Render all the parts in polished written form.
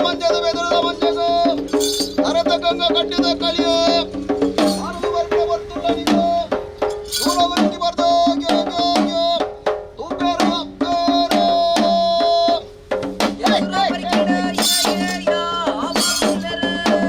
ಮಂಜದ ಬೆದರದ ಮಂಜಗ ತರತ ಗಂಗ ಕಟ್ಟಿದ ಕಲಿಯ ಆನಂದ ಬರ್ಪೆ ಬರ್ತುಲ್ಲ ನಿಗೋ ದೂರವರಿಗೆ ಬರ್ದೋ ಗ್ಯೋ ಗ್ಯೋ ಗ್ಯೋ ತೂಪೇರು ಅಪ್ಪೇರು. ದೂರವರಿಗೆ ಬರ್ದೋ ಗ್ಯೋ ಗ್ಯೋ ಗ್ಯೋ ತೂಪೇರು ಅಪ್ಪೇರು.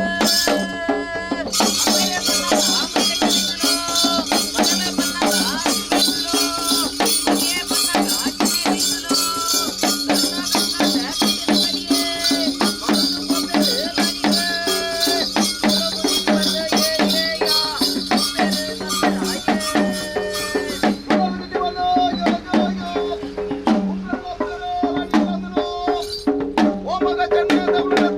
ಓ ಮಗ ಚಂಡ.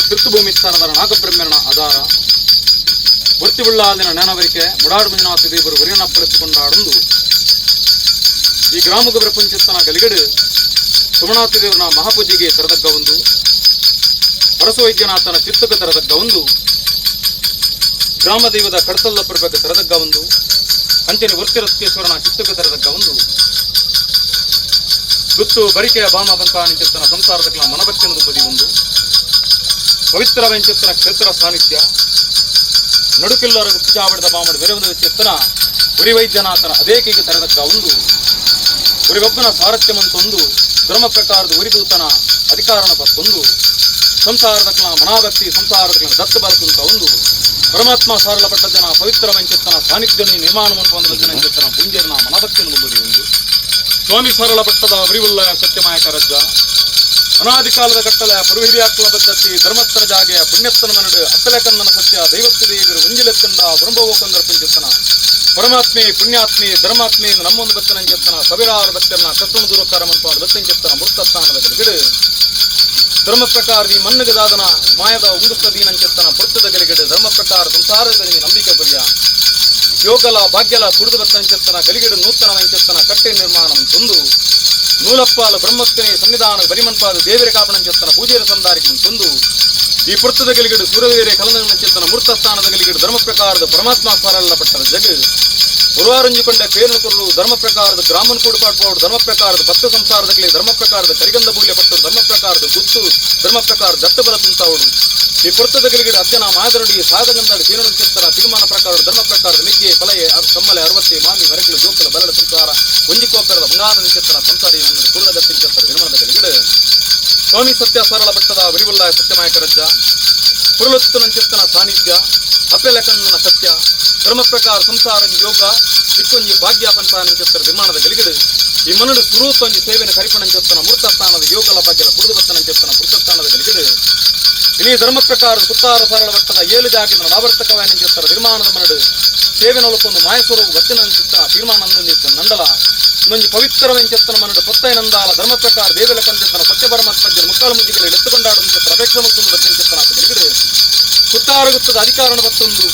ಪಿತೃಭೂಮಿ ಸ್ಥಾನದ ನಾಗಬ್ರಹ್ಮಣ ಆಧಾರ ವರ್ತಿವುಳ್ಳಾದಿನ ಜ್ಞಾನವರಿಕೆ ಮುಡಾಡು ಮಂಜುನಾಥ ದೇವರು ವರಿಯನ ಪಡೆದುಕೊಂಡಾಡೊಂದು ಈ ಗ್ರಾಮದ ಪ್ರಪಂಚತನ ಗಲಿಗಡು ಸುಮನಾಥ ದೇವರನ ಮಹಾಪೂಜೆಗೆ ತರದಗ್ಗ ಒಂದು, ಪರಸು ವೈದ್ಯನಾಥನ ಚಿತ್ತಕ ತರದಗ್ಗ ಒಂದು, ಗ್ರಾಮ ದೈವದ ಕಡತಲ್ಲ ಪರ್ಬಕ್ಕೆ ತರದಗ್ಗ ಒಂದು, ಅಂಚನೆ ವೃತ್ತಿರತ್ನೇಶ್ವರನ ಚಿತ್ತಕ ತರದಗ್ಗ ಒಂದು, ಗುತ್ತು ಬರಿಕೆಯ ಬಾಮ ಬಂತ ನಿಂಚಿತ್ತನ ಸಂಸಾರದ ಮನಬಚ್ಚಿನ ಬದಿ ಒಂದು, ಪವಿತ್ರ ವೆಂಚಿತ್ತನ ಕ್ಷೇತ್ರ ಸಾನ್ನಿಧ್ಯ ನಡುಕಿಲ್ಲರ ಗುಪ್ತಚಾವಡದ ಬಾಮಡು ಬೆರವದ ಚಿತ್ತನ ಉರಿ ವೈದ್ಯನಾಥನ ಅದೇಕಿಗೆ ತರದಗ್ಗ ಒಂದು, ಉರಿಗೊಬ್ಬನ ಸಾರಥ್ಯಮಂತೊಂದು ಧರ್ಮ ಪ್ರಕಾರದ ಉರಿದೂತನ ಅಧಿಕಾರನ ಬತ್ತೊಂದು, ಸಂಸಾರದ ಮನಾಭಕ್ತಿ ಸಂಸಾರದ ದತ್ತ ಬಲಕುಂತ ಒಂದು, ಪರಮಾತ್ಮ ಸಾರಲಪಟ್ಟ ಜನ ಪವಿತ್ರ ವೆಂಚಿತ್ತನ ಸಾನ್ನಿಧ್ಯ ನಿರ್ಮಾಣ ಚಿತ್ತನ ಪುಂಜರ್ನ ಮನಭಕ್ತಿಯನ್ನು ಮುಂದುವರಿ ಒಂದು, ಸ್ವಾಮಿ ಸಾರಲಪಟ್ಟದ ಉರಿವುಳ್ಳ ಸತ್ಯಮಾಯಕ ರಜ್ಜ ಅನಾದಿ ಕಾಲದ ಕಟ್ಟಲೆ ಪುರುಹಿರಿಯಾಕ್ಲ ಪದ್ಧತಿ ಧರ್ಮಸ್ಥರ ಜಾಗೆಯ ಪುಣ್ಯಸ್ಥನ ಮನಡು ಅಪ್ಪಲೆಕನ್ನನ ಸತ್ಯ ದೈವತ್ಯ ದೇವರು ಒಂಜಿಲೆತ್ತಂಡ ಬ್ರಹ್ಮವೋಕಂದರ ಪಂಚೆತ್ತನ ಪರಮಾತ್ಮೆ ಪುಣ್ಯಾತ್ಮೆ ಧರ್ಮಾತ್ಮೆ ನಮ್ಮೊಂದು ಬತ್ತನಂಚೆತ್ತನ ಸಾವಿರಾರು ಬತ್ತನ ಕಸ್ತನ ದೂರಕಾರ ಮನ್ಪಾದ ಬತ್ತಂಚೆತ್ತನ ಮೃತಸ್ಥಾನದ ಗಲಿಗಡು ಧರ್ಮ ಪ್ರಕಾರ ನೀ ಮಣ್ಣಿಗೆ ದಾದನ ಮಾಯದ ಉಂಗುಸ್ತ ದೀನಂಚೆತ್ತನ ಪೃತ್ತದ ಗಲಿಗಡು ಧರ್ಮ ಪ್ರಕಾರ ಸಂಸಾರದ ನೀ ನಂಬಿಕೆ ಬರಿಯ ಯೋಗಲ ಭಾಗ್ಯಲ ಕುಡಿದು ಬತ್ತಂಚೆತ್ತನ ಗಲಿಗಡು ನೂತನ ಅಂಚೆತ್ತನ ಕಟ್ಟೆ ನಿರ್ಮಾಣ ತಂದು ನೂಲಪ್ಪಾಲ ಬ್ರಹ್ಮತ್ವನೇ ಸನ್ನಿಧಾನ ಬರಿಮನ್ಪಾದ ದೇವರ ಕಾಪಣಂಚೆತ್ತನ ಪೂಜೆಯ ಸಂದಾರಿಕೆ ತಂದು ಈ ಪೃತ್ತದ ಗಲಿಗಡು ಸೂರ್ಯದೇವರೇ ಕಲನಂಚೆತ್ತನ ಮೂರ್ತ ಸ್ಥಾನದ ಗಲಿಗಡು ಧರ್ಮ ಪ್ರಕಾರದ ಪರಮಾತ್ಮ ಸಾರಲ್ಲ ಪಟ್ಟದ ಜಗ ಗುರುವಾರಂಜಿಕೊಂಡ ಪೇರನು ಕುರುಳು ಧರ್ಮ ಪ್ರಕಾರದ ಗ್ರಾಮನ್ ಕೂಡುಪಾಟ್ಪಾಡು ಧರ್ಮ ಪ್ರಕಾರದ ಭಕ್ತ ಸಂಸಾರದ ಕಲೆ ಧರ್ಮ ಪ್ರಕಾರದ ಕರಿಗಂಧ ಮೂಲ್ಯ ಪಟ್ಟು ಧರ್ಮ ಪ್ರಕಾರದ ಗುತ್ತು ಧರ್ಮ ಪ್ರಕಾರ ದತ್ತಬಲ ತುಂತಾವಡು ಈ ಪೃತ್ತದ ಗಲಿಗಡು ಅಜ್ಜನ ಮಾದರಡಿ ಸಾಧಗಂಧಡಿ ಚೇನಂಚೆತ್ತರ ತೀರ್ಮಾನ ಪ್ರಕಾರ ಧರ್ಮ ಪ್ರಕಾರದ ಮಿಗ್ಗೆ ಫಲಯೆ ಕಮ್ಮಲೆ ಅರವತ್ತೆ ಮಾಮಿ ಮರಕಲು ಜೋಕಲ ಬಲಡ ಸಂಸಾರ ಒಂಜಿಕೋಪರದ ಬಂಗಾರದ ನಿಂಚೆತ್ತರ ಸಂಸಾರಿ ನನ್ನ ಕುರುಳ ದತ್ತಿಂಚೆತ್ತರ ನಿರ್ಮಾಣದ ಗಲಿಗಡು ಸ್ವಾಮಿ ಸತ್ಯ ಸರಳ ಭಟ್ಟದ ವರಿವುಲ್ಲ ಸತ್ಯನಾಯಕರಜ್ಜ ಪುರುಳೊತ್ತುನಂಚೆತ್ತನ ಸಾನ್ನಿಧ್ಯ ಅಪ್ಪೆಲಕನ್ನನ ಸತ್ಯ ಧರ್ಮ ಪ್ರಕಾರ ಸಂಸಾರ ಯೋಗ ನಿಕ್ಕೊಂಜಿ ಭಾಗ್ಯ ಪಂಪಾನಂಚೆತ್ತರ ನಿರ್ಮಾಣದ ಗಲಿಗಡು ಈ ಮನಡು ಸುರೂತೊಂಜಿ ಸೇವೆನ ಕರಿಪಣಂಚೆತ್ತನ ಮೂರ್ತ ಸ್ಥಾನದ ಯೋಗಲ ಭಾಗ್ಯಲ ಕುಡಿದು ಬತ್ತನಂಚೆತ್ತನ ಪುರುಷಸ್ಥಾನದ ಗಲಿಗಡು ಇನಿ ಧರ್ಮ ಪ್ರಕಾರ ಸುತ್ತಾರ ಸರಳ ಭಟ್ಟದ ಏಳು ಜಾಗಿನ ಆವರ್ತಕವಾಯನಂಚೆತ್ತರ ನಿರ್ಮಾಣದ ಮನಡು ಸೇವೆನೊಲಕೊಂದು ಮಾಯಸ್ವರೂಪ ಬತ್ತಿನಂಚಿತ್ತನ ತೀರ್ಮಾನ ನಂಡಲ ಇನ್ನೊಂದು ಪವಿತ್ರವೆಂಚೆತ್ತನ ಮನಡು ಪೊತ್ತೈನಂದಾಲ ಧರ್ಮ ಪ್ರಕಾರ ದೇವೆಲ ಕಂಚೆತ್ತನ ಸತ್ಯ ಪರಮಾತ್ಮಜ್ಜನ ಮುಕ್ಕಾಲು ಮುಜ್ಜಿಗಳು ಎತ್ತುಕೊಂಡಾಡುವಂಚೆತ್ತರ ಅಪೇಕ್ಷೆ ಮುತ್ತೊಂದು ಬತ್ತಂಚೆತ್ತನ ಗಲಿಗಡು ಸುತ್ತಾರಗುತ್ತದ ಅಧಿಕಾರನ ಬತ್ತೊಂದು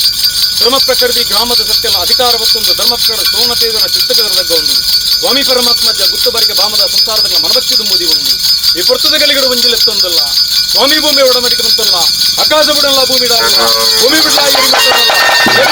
ಧರ್ಮ ಪ್ರಕೃತಿ ಗ್ರಾಮದ ಸತ್ಯಲ ಅಧಿಕಾರ ಬತ್ತೊಂದು ಧರ್ಮ ಪ್ರಕಾರ ಸೋಮತೇವರ ಚಿತ್ತಗದರದಗ್ಗ ಒಂದು ಸ್ವಾಮಿ ಪರಮಾತ್ಮಜ್ಜ ಗುತ್ತು ಬರಿಕೆ ಬಾಮದ ಸಂಸಾರದ ಮನಬತ್ತಿ ತುಂಬುದಿ ಒಂದು ಈ ಪುರ್ತದ ಗಲಿಗಡು ಒಂಜಿಲೆತ್ತೊಂದಲ್ಲ ಸ್ವಾಮಿ ಭೂಮಿ ಒಡಮಡಿಕೆ ಬಂತಲ್ಲ ಆಕಾಶ ಬಿಡಲ್ಲ ಭೂಮಿ ಭೂಮಿ ಬಿಡಲ್ಲ.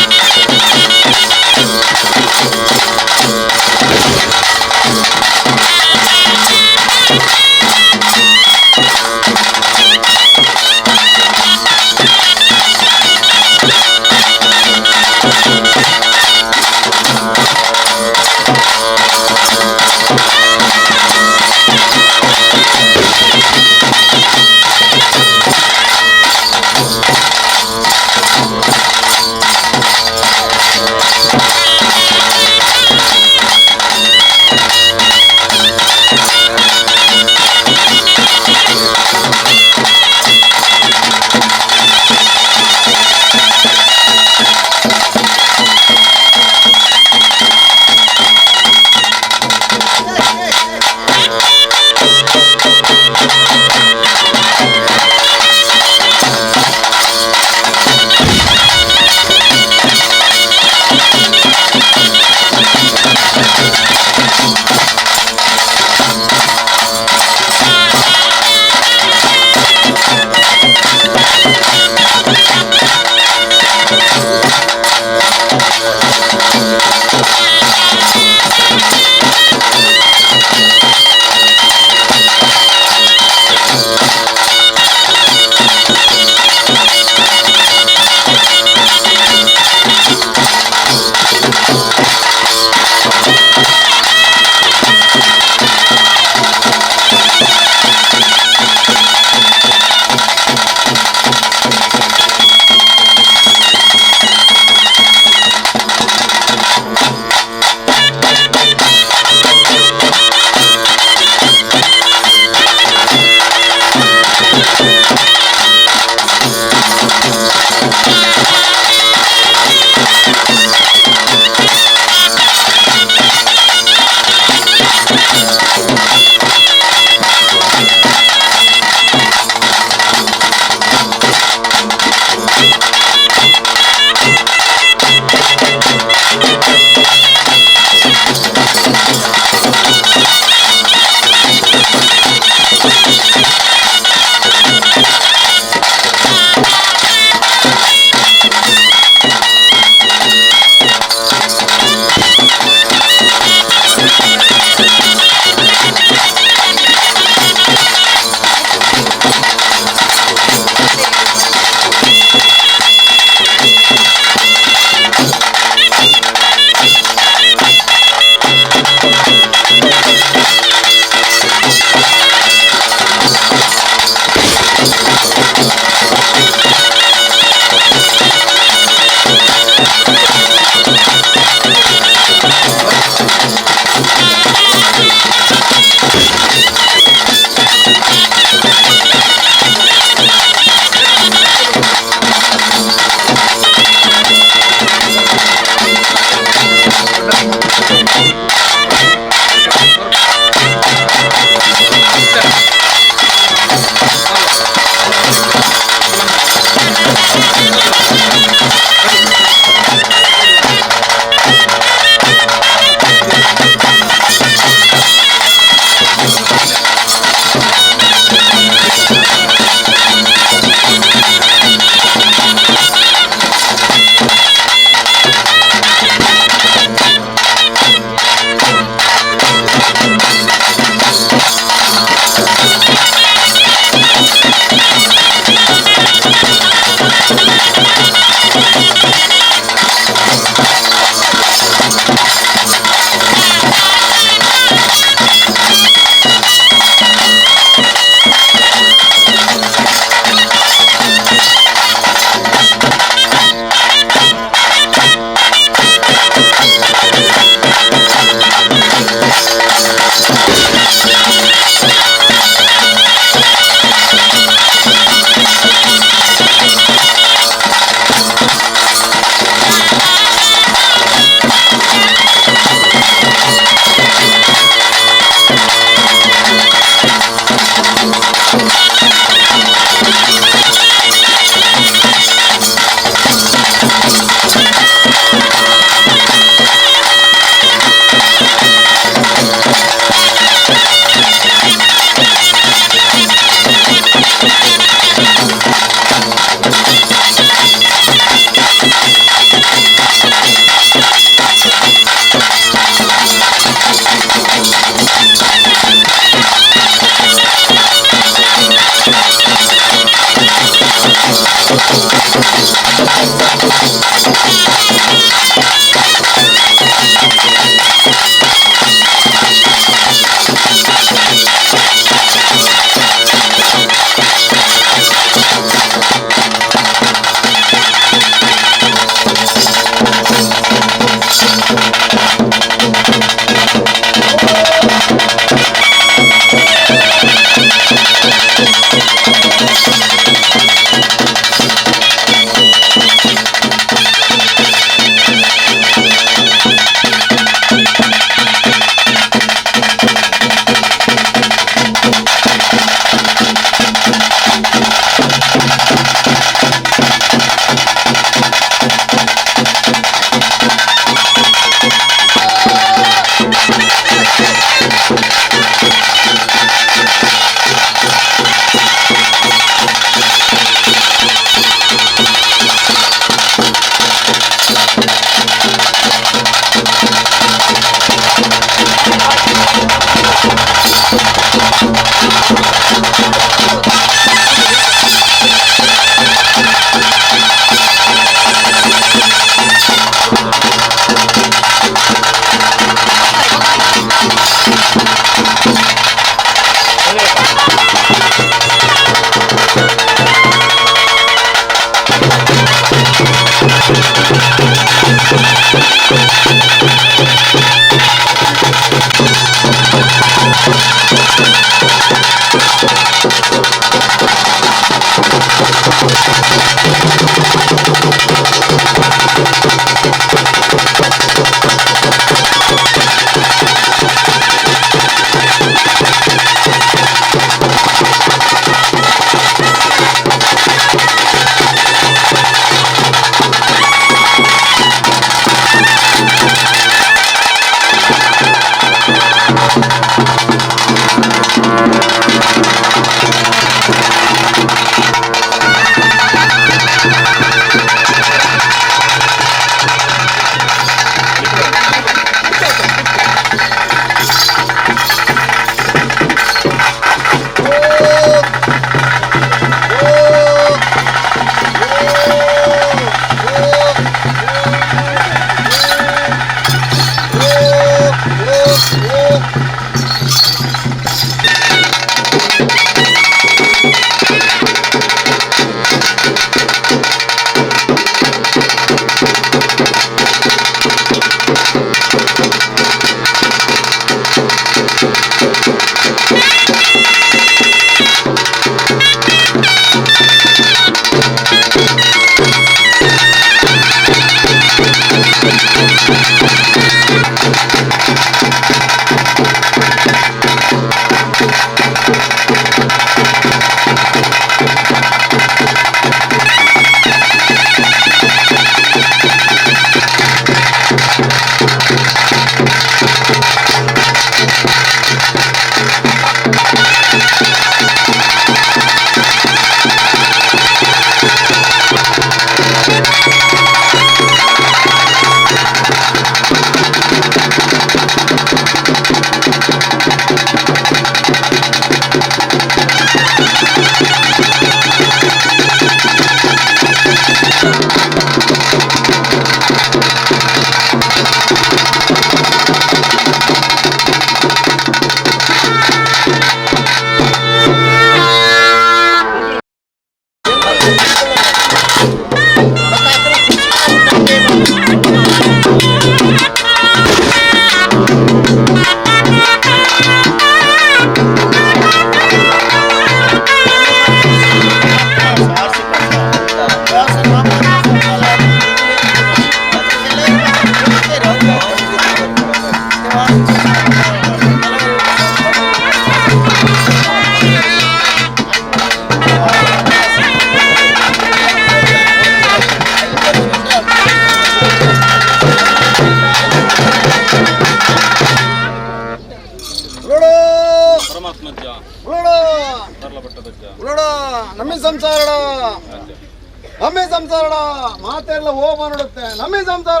ನಮ್ಮಿ ಸಂಸಾರಡ ಮಾತೆಲ್ಲ ಓ ಮಾಡುತ್ತೆ ನಮ್ಮಿ ಸಂಸಾರಡ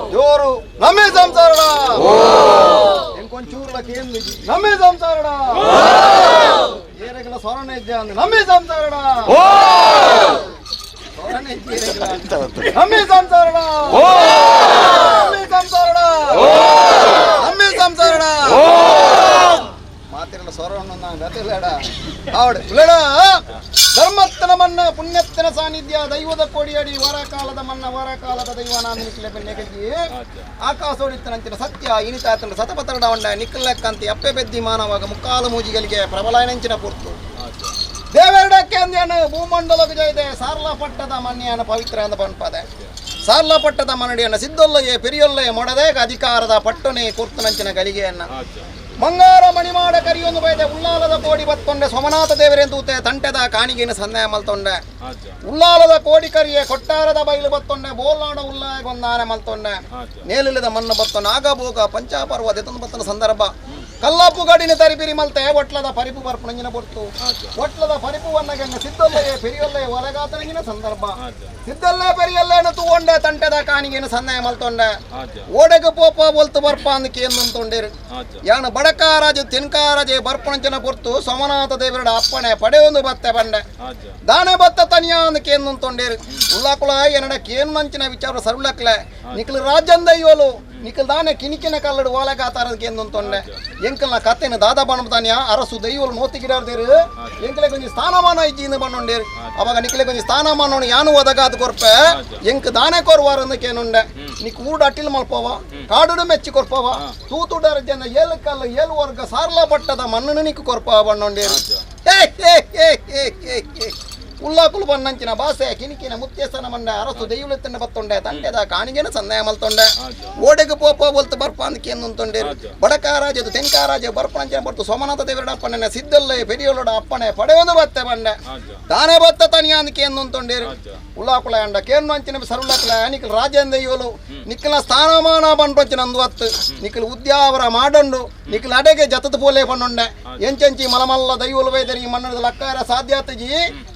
ಜೋರು ನಮ್ಮಿ ಸಂಸಾರಡ ಇಂಕೊಂಚೂರ್ಲ ಕೇಂದ್ರ ನಮ್ಮಿ ಸಂಸಾರಡ ಏರಗಲ ಸ್ವರ್ಣ ಇದ್ದೆ ಅಂದ್ರೆ ನಮ್ಮಿ ಸಂಸಾರಡ ನಮ್ಮಿ ಸಂಸಾರಡ ನಮ್ಮಿ ಸಂಸಾರಡ ನಮ್ಮಿ ಸಂಸಾರಡ ಮಾತಿರಲ್ಲ ಸ್ವರವನ್ನು ಗತಿಲ್ಲಡ ಆವಡೆ ಉಲ್ಲಡ ಧರ್ಮತ್ತನ ಮನ್ನ ಪುಣ್ಯತ್ತನ ಸಾನ್ನಿಧ್ಯ ದೈವದ ಕೋಡಿಯಡಿ ವರಕಾಲದ ಮನ್ನ ವರಕಾಲದ ದೈವ ನಾನು ನಿಕ್ಲೆ ಬೆನ್ನೆಗಜ್ಜಿ ಆಕಾಶೋಡಿತ್ತನಂಚಿನ ಸತ್ಯ ಇನಿತಾತನ ಸತಪತರಡ ಉಂಡ ನಿಕ್ಕಲೆಕ್ಕಂತೆ ಅಪ್ಪೆ ಬೆದ್ದಿ ಮಾನವಾಗ ಮುಕ್ಕಾಲು ಮೂಜಿಗಳಿಗೆ ಪ್ರಬಲನಂಚಿನ ಪೂರ್ತು ದೇವೆರಡಕ್ಕೆ ಅಂದ್ಯಾನು ಭೂಮಂಡಲ ವಿಜಯದೆ ಸಾರ್ಲ ಪಟ್ಟದ ಮನ್ಯಾನ ಪವಿತ್ರ ಅಂದ ಪನ್ಪದೆ ಸಾರ್ಲ ಪಟ್ಟದ ಮನಡಿಯನ್ನ ಸಿದ್ದೊಲ್ಲಯೇ ಪೆರಿಯೊಲ್ಲಯೇ ಮೊಡದೇಗ ಅಧಿಕಾರದ ಪಟ್ಟನೆ ಕೂರ್ತನಂಚಿನ ಗಳಿಗೆಯನ್ನ ಬಂಗಾರ ಮಣಿಮಾಡ ಕರಿಯೊಂದು ಬಯದೆ ಉಳ್ಳಾಲದ ಕೋಡಿ ಬತ್ತೊಂಡೆ ಸೋಮನಾಥ ದೇವರೆಂದೂತೆ ತಂಟೆದ ಕಾಣಿಗೆಯನ್ನು ಸನ್ನೆ ಮಲ್ತೊಂಡೆ ಉಳ್ಳಾಲದ ಕೋಡಿ ಕರಿಯೆ ಕೊಟ್ಟಾರದ ಬೈಲು ಬತ್ತೊಂಡೆ ಬೋಲ್ನಾಡ ಉಲ್ಲಾಗೊಂದಾನೆ ಮಲ್ತೊಂಡೆ ನೇಲಿಲ್ಲದ ಮಣ್ಣು ಬತ್ತ ನಾಗಭೋಗ ಪಂಚಾಪರ್ವ ದೆತೊಂದು ಬತ್ತನ ಸಂದರ್ಭ ಕಲ್ಲಪ್ಪು ಗಡಿನ ತರಿಪಿರಿ ಮಲ್ತೆ ಒಟ್ಲದ ಪರಿಪು ಬರ್ಪುಣಂಜಿನ ಪೊರ್ತು ಒಟ್ಲದ ಪರಿಪುವನ್ನಗಂಗ ಸಿದ್ದೊಲ್ಲಯೇ ಪೆರಿಯೊಲ್ಲಯೇ ಒಲಗಾತನಂಜಿನ ಸಂದರ್ಭ ಸಿದ್ದಲ್ಲೇ ಪೆರಿಯಲ್ಲೇನು ತೂಗೊಂಡೆ ತಂಟೆದ ಕಾಣಿಗೆಯನ್ನು ಸನ್ನೆ ಮಲ್ತೊಂಡೆ ಓಡೆಗ ಪೋಪ ಒಲ್ತು ಬರ್ಪ ಅಂದಕ್ಕೆ ಏನು ಯಾನು ಬಡಕಾರಾಜು ತಿನ್ಕಾರಾಜೆ ಬರ್ಪಣಂಚನ ಪೊರ್ತು ಸೋಮನಾಥ ದೇವರ ಅಪ್ಪಣೆ ಪಡೆಯೊಂದು ಬತ್ತೆ ಬಂಡೆ ದಾನೆ ಬತ್ತ ತನಿಯ ಅಂದಕ್ಕೆ ಏನು ತೊಂಡೇರು ಉಳ್ಳಾಕುಲ ಎನ್ನಡ ಕೇನು ನಂಚಿನ ವಿಚಾರ ಸರ್ವಲಕ್ಲೆ ನಿಕ್ಲು ರಾಜ್ಯಂದ ಇವಲು ನಿಕಲ್ ದಾನೆ ಕಿನಿಕಿನ ಕಲ್ಲಡು ಓಲೆಗಾತಾರದಕ್ಕೆ ಎಂದೊಂತೊಂಡೆ ಎಂಕಲ್ನ ಕತೆನ ದಾದಾ ಬಣ್ಣತಾನ್ಯ ಅರಸು ದೈವಲು ನೋತಿಗಿಡಾರ್ದೇರು ಎಂಕಲೆ ಕೊಂಚ ಸ್ಥಾನಮಾನ ಇಜ್ಜಿಂದ ಬಣ್ಣೊಂಡೇರು ಅವಾಗ ನಿಕಲೆ ಕೊಂಚ ಸ್ಥಾನಮಾನ ಯಾನು ಒದಗಾದ ಕೊರ್ಪೆ ಎಂಕ್ ದಾನೆ ಕೊರ್ವಾರಂದಕ್ಕೇನುಂಡೆ ನಿಕ್ ಊಡ ಅಟ್ಟಿಲ್ ಮಲ್ಪವ ಕಾಡುಡು ಮೆಚ್ಚಿ ಕೊರ್ಪವ ತೂತುಡರ ಜನ ಏಳು ಕಲ್ಲು ಏಳು ವರ್ಗ ಸಾರ್ಲ ಪಟ್ಟದ ಮಣ್ಣನ್ನು ನಿಕ್ ಕೊರ್ಪವ ಬಣ್ಣೊಂಡೇರು. ಹೇ ಹೇ ಹೇ ಹೇ ಹೇ ಹೇ ಉಲ್ಲಾಕುಲು ಬನ್ನಂಚಿನ ಬಾಸೆ ಕಿನಿಕಿನ ಮುತ್ಯಸನ ಮಂಡ ಅರಸು ದೈವಲೆತ್ತನ್ನ ಬತ್ತೊಂಡೆ ತಂಟೆದ ಕಾಣಿಗೆನ ಸಂದಾಯ ಮಲ್ತೊಂಡೆ ಓಡೆಗೆ ಪೋಪ ಬೊಲ್ತು ಬರ್ಪ ಅಂದಕ್ಕೆ ಬಡಕ ರಾಜದು ತೆಂಕ ರಾಜ ಬರ್ಪಣಂಚಿನ ಬರ್ತು ಸೋಮನಾಥ ದೇವರ ಅಪ್ಪನೆ ಸಿದ್ದಲ್ಲೇ ಪೆರಿಯೋಲೋಡ ಅಪ್ಪಣೆ ಪಡೆಯೊಂದು ಬತ್ತೆ ಬಂಡೆ ತಾನೇ ಬತ್ತ ತನಿಯ ಅಂದಕ್ಕೆ ಎಂದುಂತೊಂಡೇರು. ಉಲ್ಲಾಕುಲ ಅಂಡ ಕೇನು ಅಂಚಿನ ಸರುಳಕುಲ ನಿಖಲ್ ರಾಜೇಂದ್ರ ಇವಲು ನಿಖಲ ಸ್ಥಾನಮಾನ ಬಂಡ್ಪಂಚಿನ ಅಂದು ಅತ್ತು ನಿಖಲ್ ಉದ್ಯಾವರ ಮಾಡಂಡು ನಿಖಲ್ ಅಡೆಗೆ ಜತದ ಪೋಲೆ ಪಣ್ಣೊಂಡೆ ಎಂಚೆಂಚಿ ಮಲಮಲ್ಲ ದೈವಲು ವೈದರಿ ಈ ಮಣ್ಣದ ಲಕ್ಕಾರ ಸಾಧ್ಯಾತಜಿ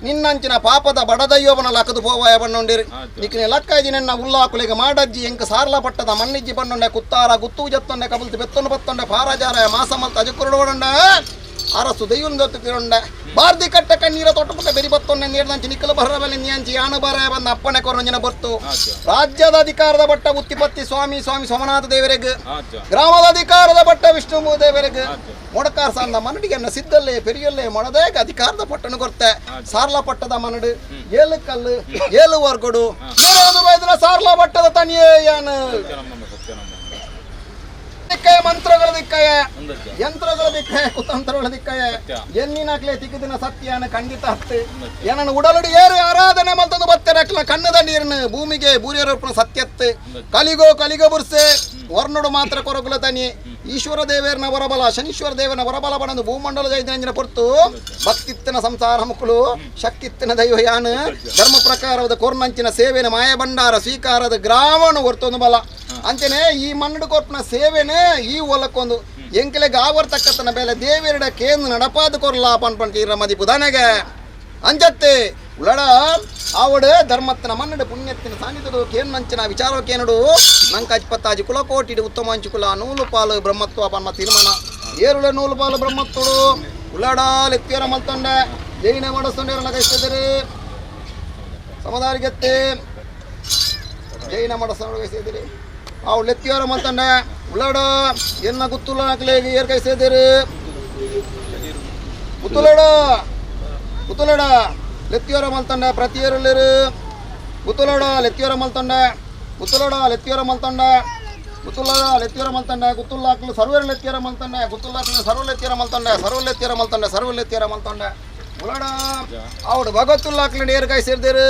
ನಿನ್ನಂಚಿನ ಪಾಪದ ಬಡ ದೈವವನ ಲಕ್ಕದು ಪೋವಾಯ ಬಣ್ಣೊಂಡಿರಿ ನಿಖಿನ ಲಕ್ಕಾಜಿ ನಿನ್ನ ಉಲ್ಲಾಕುಲಿಗೆ ಮಾಡಜ್ಜಿ ಎಂಕ ಸಾರ್ಲ ಪಟ್ಟದ ಮಣ್ಣಿಜ್ಜಿ ಬಣ್ಣೊಂಡೆ ಕುತ್ತಾರ ಗುತ್ತು ಜತ್ತೊಂಡೆ ಕಬಲ್ತಿ ಬೆತ್ತೊಂಡು ಬತ್ತೊಂಡೆ ಪಾರಾಜಾರ ಮಾಸಮಲ್ತ ಅಜಕುರುಡೊಂಡೆ ಅರಸು ದೈವನ ದೊತ್ತುಕೊಂಡೆ ಬಾರ್ದಿ ಕಟ್ಟ ಕಣ್ಣೀರ ತೋಟಪುಟ್ಟ ಬೆರಿ ಬತ್ತೊಂಡೆ ನೀರ್ದಂಚಿ ನಿಕ್ಕಲು ಬರಬಲೆ ನಿಯಂಚಿ ಯಾನು ಬರ ಬಂದ ಅಪ್ಪಣೆ ಕೊರಂಜನ ಬರ್ತು ರಾಜ್ಯದ ಅಧಿಕಾರದ ಬಟ್ಟ ಉತ್ತಿಪತ್ತಿ ಸ್ವಾಮಿ ಸ್ವಾಮಿ ಸೋಮನಾಥ ದೇವರೆಗ್ ಗ್ರಾಮದ ಅಧಿಕಾರದ ಬಟ್ಟ ವಿಷ್ಣು ದೇವರೆಗ್ ಮೊಡಕಾರ ಸಾಂದ ಮನಡಿಗೆನ್ನ ಸಿದ್ದಲ್ಲೇ ಪೆರಿಯಲ್ಲೇ ಮೊಡದೇಗ ಅಧಿಕಾರದ ಪಟ್ಟಣ ಕೊರ್ತೆ ಸಾರ್ಲ ಪಟ್ಟದ ಮನಡು ಏಳು ಕಲ್ಲು ಏಳು ವರ್ಗಡು ಏಳು ಬೈದಿನ ಸಾರ್ಲ ಪಟ್ಟದ ತನಿಯೇ ಯಾನು ದಿಕ್ಕಯ ಮಂತ್ರಗಳ ದಿಕ್ಕಯ ಯಂತ್ರಗಳ ದಿಕ್ಕಯ ಕುತಂತ್ರಗಳ ದಿಕ್ಕಯ ಎನ್ನಿನಕ್ಲೆ ತಿಕ್ಕದಿನ ಸತ್ಯನ ಖಂಡಿತ ಹತ್ತು ಏನನ್ನು ಉಡಲುಡು ಏರು ಆರಾಧನೆ ಮಲ್ತದು ಬತ್ತೆರಕ್ಲ ಕಣ್ಣದ ನೀರನ್ನು ಭೂಮಿಗೆ ಬೂರಿಯರೊಪ್ಪನ ಸತ್ಯತ್ತು ಕಲಿಗೋ ಕಲಿಗೋ ಬುರ್ಸೆ ವರ್ಣುಡು ಮಾತ್ರ ಕೊರಗುಲ ತನಿ ಈಶ್ವರ ದೇವೇರ್ನ ವರಬಲ ಶನೀಶ್ವರ ದೇವನ ವರಬಲ ಬಣದು ಭೂಮಂಡಲ ಜೈದಂಜನ ಪೊರ್ತು ಭಕ್ತಿತ್ತನ ಸಂಸಾರ ಮುಕ್ಕಳು ಶಕ್ತಿತ್ತನ ದೈವ ಯಾನು ಧರ್ಮ ಪ್ರಕಾರದ ಕೊರ್ನಂಚಿನ ಸೇವೆನ ಮಾಯ ಭಂಡಾರ ಸ್ವೀಕಾರದ ಗ್ರಾಮನು ಹೊರ್ತೊಂದು ಬಲ ಅಂಚನೆ ಈ ಮಣ್ಣು ಕೊರ್ಪನ ಸೇವೆನೇ ಈ ಒಲಕ್ಕೊಂದು ಎಂಕಲೆ ಗಾವರ್ ತಕ್ಕತನ ಬೇಲೆ ದೇವಿರಡ ಕೇಂದ್ರ ನಡಪಾದ ಕೊರ್ಲ ಪನ್ಪಂಟೀರ ಮದಿಪು ದನಗೆ ಅಂಜತ್ತೆ ಉಳಡ ಆವಡು ಧರ್ಮತ್ತನ ಮನ್ನಡು ಪುಣ್ಯತ್ತಿನ ಸಾನ್ನಿಧ್ಯಡು ಕೇನ್ನಂಚಿನ ವಿಚಾರಕ್ಕೇನಡು ನಂಕ ಅಜ್ಪತ್ತಾಜಿ ಕುಲಕೋಟಿಡು ಉತ್ತಮ ಅಂಚುಕುಲ ನೂಲು ಪಾಲು ಬ್ರಹ್ಮತ್ವ ಪನ್ಮ ತೀರ್ಮಾನ ಏರುಳ ನೂಲು ಪಾಲು ಬ್ರಹ್ಮತ್ವಡು ಉಳಡ ಲೆತ್ತಿಯರ ಮಲ್ತೊಂಡೆ ಜೈನ ಮಾಡಸ್ತೊಂಡೆ ಕೈಸ್ತದಿರಿ ಸಮದಾರಿಗೆತ್ತೆ ಜೈನ ಮಾಡಸ್ತೊಂಡು ಕೈಸ್ತಿದ್ದೀರಿ ಅವು ಲೆತ್ತಿಯರ ಮಲ್ತೊಂಡೆ ಉಳಡ ಎನ್ನ ಗುತ್ತುಲ್ಲ ನಕ್ಲೇಗಿ ಏರ್ ಕೈಸ್ತಿದ್ದೀರಿ ಗುತ್ತುಲಡ ಗುತ್ತುಲಡ ಲೆತ್ತಿಯರ ಮಲ್ತೊಂಡೆ ಪ್ರತಿಯರುಲ್ಲಿರು ಗುತ್ತುಲಡ ಲೆತ್ತಿಯರ ಮಲ್ತೊಂಡೆ ಗುತ್ತುಲಡ ಲೆತ್ತಿಯರ ಮಲ್ತೊಂಡೆ ಗುತ್ತುಲ್ಲಡ ಲೆತ್ತಿಯರ ಮಲ್ತೊಂಡೆ ಗುತ್ತುಲ್ಲಾಕ್ಲು ಸರ್ವೇರು ಲೆತ್ತಿಯರ ಮಲ್ತೊಂಡೆ ಗುತ್ತುಲ್ಲಾಕ್ಲು ಸರ್ವ ಲೆತ್ತಿಯರ ಮಲ್ತೊಂಡೆ ಸರ್ವ ಲೆತ್ತಿಯರ ಮಲ್ತೊಂಡೆ ಸರ್ವ ಲೆತ್ತಿಯರ ಮಲ್ತೊಂಡೆ ಉಳಡ ಅವಡು ಭಗತ್ತುಲ್ಲಾಕ್ಲು ನೇರು ಕೈ ಸೇರ್ದಿರು